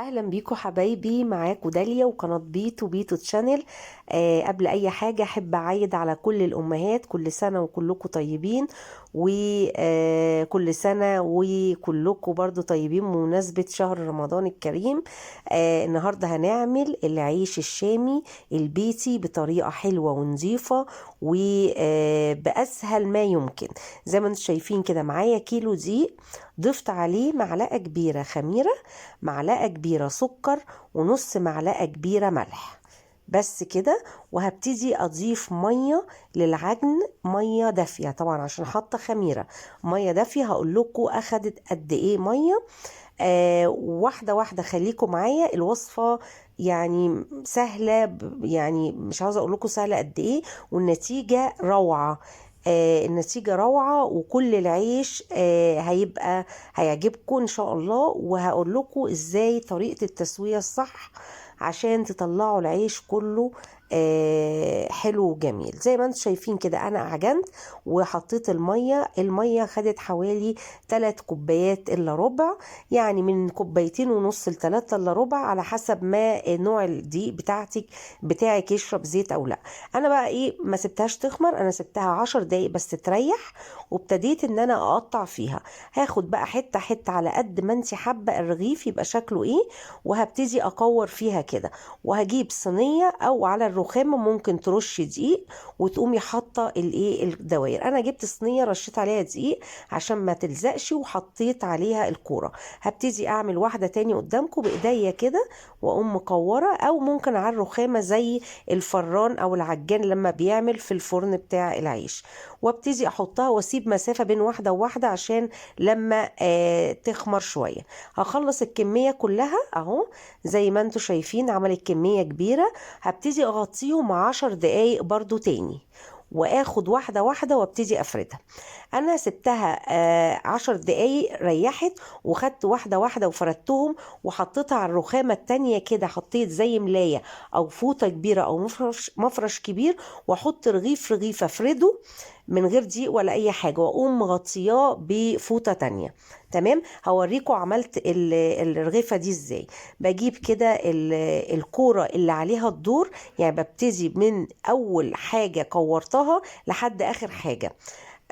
اهلا بيكم حبايبي، معاكم داليا وقناة بيتو بيتو channel. قبل اي حاجة احب اعيد على كل الامهات، كل سنة وكلكم طيبين، وكل سنة وكلكم برضو طيبين بمناسبة شهر رمضان الكريم. النهاردة هنعمل العيش الشامي البيتي بطريقة حلوة ونظيفة وبأسهل ما يمكن. زي ما انتم شايفين كده معايا كيلو دقيق، ضفت عليه معلقة كبيرة خميرة، معلقة كبيرة سكر، ونص معلقة كبيرة ملح، بس كده. وهبتدي اضيف مية للعجن، مية دافية طبعا عشان حاطة خميرة، مية دافية. هقول لكم اخدت قد ايه مية. واحدة واحدة خليكم معايا، الوصفة يعني سهلة، يعني مش عاوزة اقول لكم سهلة قد ايه، والنتيجة روعة. النتيجة روعة، وكل العيش هيبقى هيعجبكم ان شاء الله. وهقول لكم ازاي طريقة التسوية الصح عشان تطلعوا العيش كله حلو وجميل. زي ما انتم شايفين كده انا عجنت وحطيت المية. المية خدت حوالي 3 كوبايات الا ربع، يعني من كوبايتين ونص لتلاتة الا ربع على حسب ما نوع الدقيق بتاعك يشرب زيت او لا. انا بقى ايه، ما سبتهاش تخمر، انا سبتها 10 دقايق بس تريح، وابتديت ان انا اقطع فيها. هاخد بقى حتة حتة على قد ما انت حابة الرغيف يبقى شكله ايه، وهبتدي اكور فيها كده. وهجيب صينية او على الرخامة ممكن ترشي دقيق وتقومي حاطة الايه الدواير. انا جبت صينية رشيت عليها دقيق عشان ما تلزقش، وحطيت عليها الكورة. هبتدي اعمل واحدة تاني قدامكم بايديا كده واقوم مكورة، او ممكن على الرخامة زي الفران او العجان لما بيعمل في الفرن بتاع العيش. وابتدي احطها واسيب مسافة بين واحدة وواحدة عشان لما تخمر شوية. هخلص الكمية كلها اهو زي ما انتم شايفين، عملت كمية كبيرة. هبتدي اغطيهم 10 دقايق برضو تاني، واخد واحدة واحدة وابتدي افردها. انا سبتها 10 دقايق ريحت، وخدت واحدة واحدة وفردتهم وحطيتها على الرخامة التانية كده. حطيت زي ملاية او فوطة كبيرة او مفرش كبير، واحط رغيف رغيف افرده من غير دقيق ولا اي حاجة، واقوم مغطياه بفوطة تانية. تمام، هوريكم عملت الرغيفة دي ازاي. بجيب كده الكورة اللي عليها الدور، يعني ببتدي من اول حاجة كورتها لحد اخر حاجة،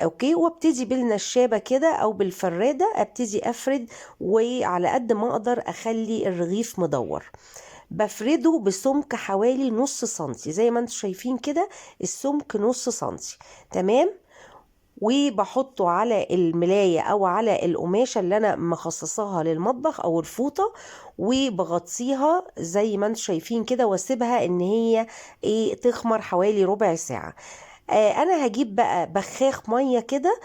okay. وابتدي بالنشابة كده او بالفرادة ابتدي افرد، وعلى قد ما اقدر اخلي الرغيف مدور. بفرده بسمك حوالي نص سنتي زي ما انتم شايفين كده، السمك نص سنتي. تمام، وبحطه على الملاية او على القماشة اللي انا مخصصاها للمطبخ او الفوطة، وبغطيها زي ما انتم شايفين كده، واسيبها ان هي ايه تخمر حوالي ربع ساعة. انا هجيب بقى بخاخ مية كده،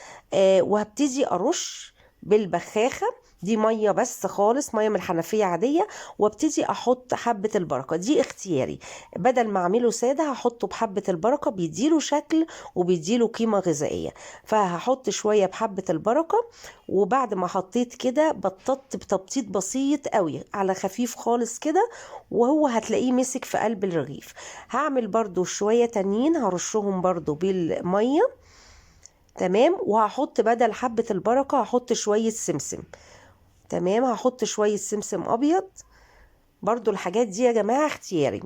وهبتدي ارش بالبخاخة دي مية بس خالص، مية من الحنفية عادية، وابتدي احط حبة البركة. دي اختياري، بدل ما اعمله سادة هحطه بحبة البركة، بيديله شكل وبيديله قيمة غذائية. فهحط شوية بحبة البركة، وبعد ما حطيت كده بططت بتبطيط بسيط قوي على خفيف خالص كده، وهو هتلاقيه مسك في قلب الرغيف. هعمل برضو شوية تانيين هرشهم برضو بالمية. تمام، وهحط بدل حبة البركة هحط شوية سمسم. تمام، هحط شوية سمسم أبيض برضو. الحاجات دي يا جماعة اختياري،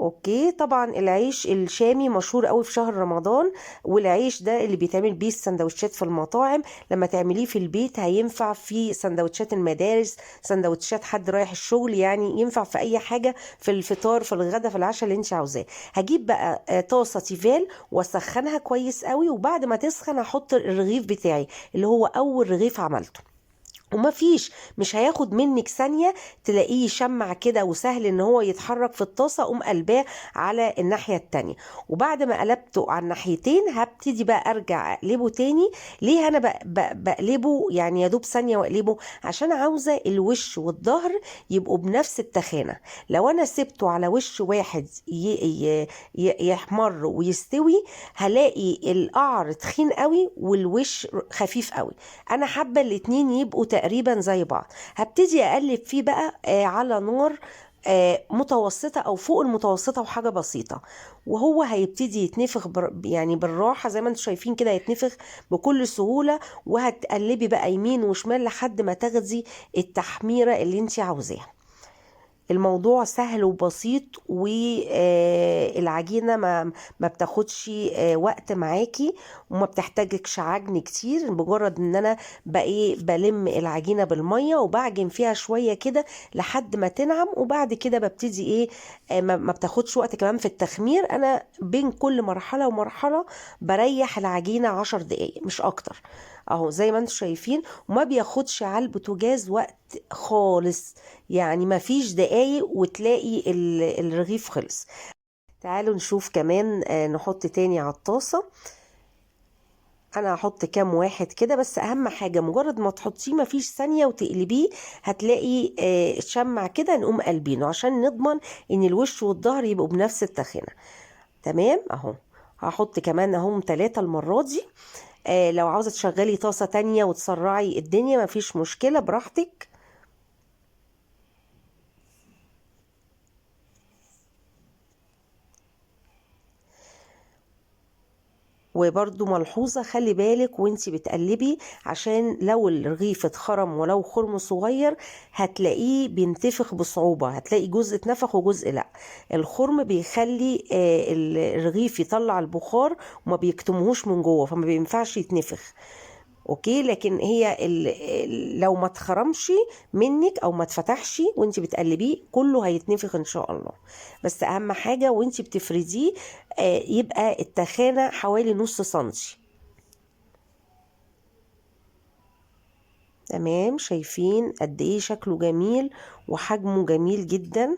okay. طبعا العيش الشامي مشهور قوي في شهر رمضان، والعيش ده اللي بيتعمل بيه السندوتشات في المطاعم، لما تعمليه في البيت هينفع في سندوتشات المدارس، سندوتشات حد رايح الشغل، يعني ينفع في اي حاجة، في الفطار، في الغدا، في العشاء اللي انت عاوزاه. هجيب بقى طاسة تيفال واسخنها كويس قوي، وبعد ما تسخن هحط الرغيف بتاعي اللي هو اول رغيف عملته. وما فيش، مش هياخد منك ثانية، تلاقيه شمع كده وسهل ان هو يتحرك في الطاسة. اقوم قلباه على الناحية التانية، وبعد ما قلبته على الناحيتين هبتدي بقى ارجع اقلبه تاني. ليه انا بقلبه يعني يا دوب ثانية واقلبه؟ عشان عاوزة الوش والظهر يبقوا بنفس التخانة. لو انا سبته على وش واحد يحمر ويستوي، هلاقي القعر تخين قوي والوش خفيف قوي. انا حابة الاتنين يبقوا تقريبا زي بعض. هبتدي اقلب فيه بقى على نار متوسطة او فوق المتوسطة وحاجة بسيطة، وهو هيبتدي يتنفخ يعني بالراحة زي ما انتم شايفين كده، هيتنفخ بكل سهولة. وهتقلبي بقى يمين وشمال لحد ما تاخدي التحميرة اللي انت عاوزاها. الموضوع سهل وبسيط، والعجينة ما بتاخدش وقت معاكي، وما بتحتاجكش عجن كتير. مجرد ان انا بقى ايه بلم العجينة بالمية وبعجن فيها شوية كده لحد ما تنعم، وبعد كده ببتدي ايه، ما بتاخدش وقت كمان في التخمير. انا بين كل مرحلة ومرحلة بريح العجينة 10 دقايق مش اكتر، اهو زي ما انتم شايفين. وما بياخدش على البوتاجاز وقت خالص، يعني ما فيش دقايق وتلاقي الرغيف خلص. تعالوا نشوف كمان، نحط تاني على الطاسة. انا هحط كام واحد كده بس، اهم حاجة مجرد ما تحطيه ما فيش ثانية وتقلبيه هتلاقي اتشمع كده، نقوم قلبينه عشان نضمن ان الوش والظهر يبقوا بنفس التخينة. تمام اهو. هحط كمان اهم 3 المرة دي. لو عاوزة تشغلي طاسة تانية وتسرعي الدنيا مفيش مشكلة، براحتك. وبرضو ملحوظة، خلي بالك وانتي بتقلبي، عشان لو الرغيف اتخرم ولو خرم صغير هتلاقيه بينتفخ بصعوبة، هتلاقي جزء اتنفخ وجزء لا. الخرم بيخلي الرغيف يطلع البخار وما بيكتمهوش من جوه، فما بينفعش يتنفخ. اوكي، لكن هي لو ما اتخرمش منك او ما اتفتحش وانت بتقلبيه كله هيتنفخ ان شاء الله. بس اهم حاجة وانت بتفرديه، يبقى التخانه حوالي نص سنتي. تمام، شايفين قد ايه شكله جميل وحجمه جميل جدا.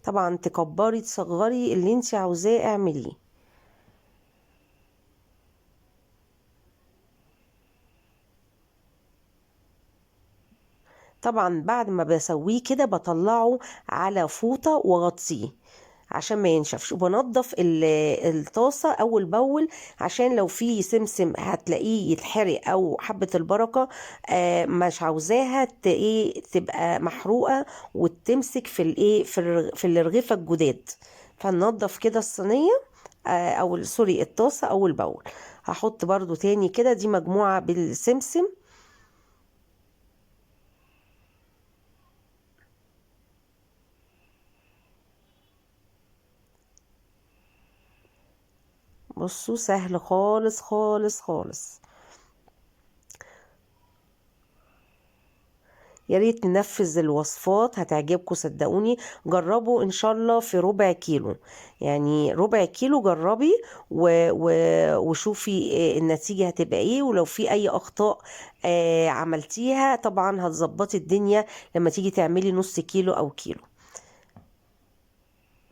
طبعا تكبري تصغري اللي انت عاوزاه اعمليه. طبعا بعد ما بسويه كده بطلعه على فوطة واغطيه عشان ما ينشفش، وبنضف الطاسة اول باول عشان لو في سمسم هتلاقيه يتحرق او حبة البركة، مش عاوزاها تبقى محروقة وتمسك في الايه، في الرغيفة الجداد. فننضف كده الصينية، او سوري الطاسة اول باول. هحط برضو تاني كده، دي مجموعة بالسمسم. بصوا سهل خالص خالص خالص. يا ريت ننفذ الوصفات، هتعجبكم صدقوني. جربوا ان شاء الله في ربع كيلو، يعني ربع كيلو جربي وشوفي النتيجة هتبقى ايه، ولو في اي اخطاء، عملتيها طبعا هتظبطي الدنيا لما تيجي تعملي نص كيلو او كيلو.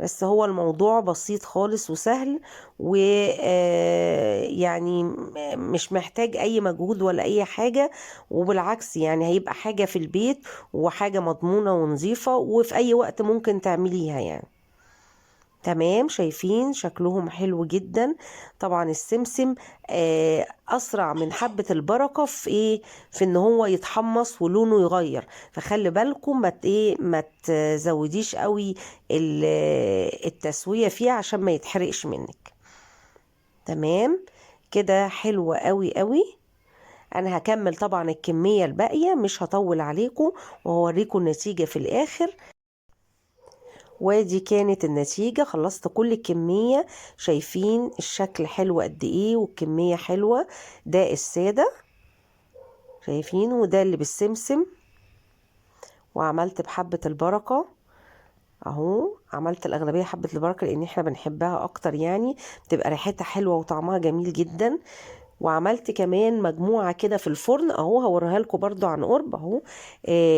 بس هو الموضوع بسيط خالص وسهل، مش محتاج اي مجهود ولا اي حاجة، وبالعكس هيبقى حاجة في البيت وحاجة مضمونة ونظيفة وفي اي وقت ممكن تعمليها. تمام، شايفين شكلهم حلو جدا. طبعا السمسم، اسرع من حبة البركة في ايه، في ان هو يتحمص ولونه يغير، فخلي بالكم ما تزوديش قوي التسوية فيها عشان ما يتحرقش منك. تمام كده، حلوة قوي قوي. انا هكمل طبعا الكمية الباقية، مش هطول عليكم، وهوريكم النتيجة في الاخر. وادي كانت النتيجة، خلصت كل الكمية. شايفين الشكل حلو قد ايه والكمية حلوة. ده السادة شايفين، وده اللي بالسمسم، وعملت بحبة البركة اهو. عملت الأغلبية حبة البركة لأن احنا بنحبها أكتر، بتبقى ريحتها حلوة وطعمها جميل جدا. وعملت كمان مجموعة كده في الفرن اهو، هوريها لكم برضو عن قرب اهو.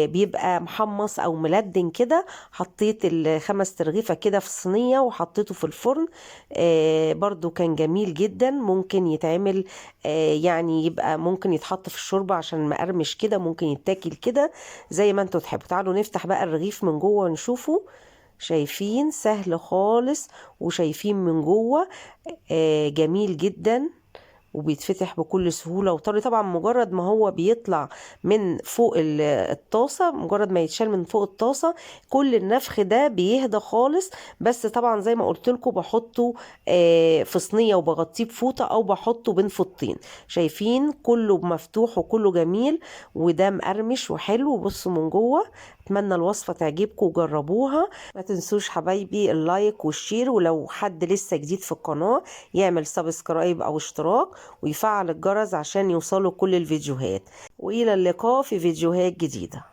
بيبقى محمص او ملدن كده. حطيت الخمس ترغيفة كده في الصينية وحطيته في الفرن، برضو كان جميل جدا. ممكن يتعمل، يعني يبقى ممكن يتحط في الشوربة عشان مقرمش كده، ممكن يتاكل كده زي ما انتوا تحبوا. تعالوا نفتح بقى الرغيف من جوه ونشوفه. شايفين سهل خالص، وشايفين من جوه، جميل جدا وبيتفتح بكل سهولة وطري. طبعا مجرد ما هو بيطلع من فوق الطاسة، مجرد ما يتشال من فوق الطاسة كل النفخ ده بيهدى خالص. بس طبعا زي ما قلت لكم بحطه في صينية وبغطيه بفوطة او بحطه بين فوطتين. شايفين كله مفتوح وكله جميل، وده مقرمش وحلو. بصوا من جوه. اتمنى الوصفة تعجبكم وجربوها. ما تنسوش حبايبي ال like وال share، ولو حد لسه جديد في القناة يعمل subscribe او اشتراك ويفعل الجرس عشان يوصلوا كل الفيديوهات. والى اللقاء في فيديوهات جديدة.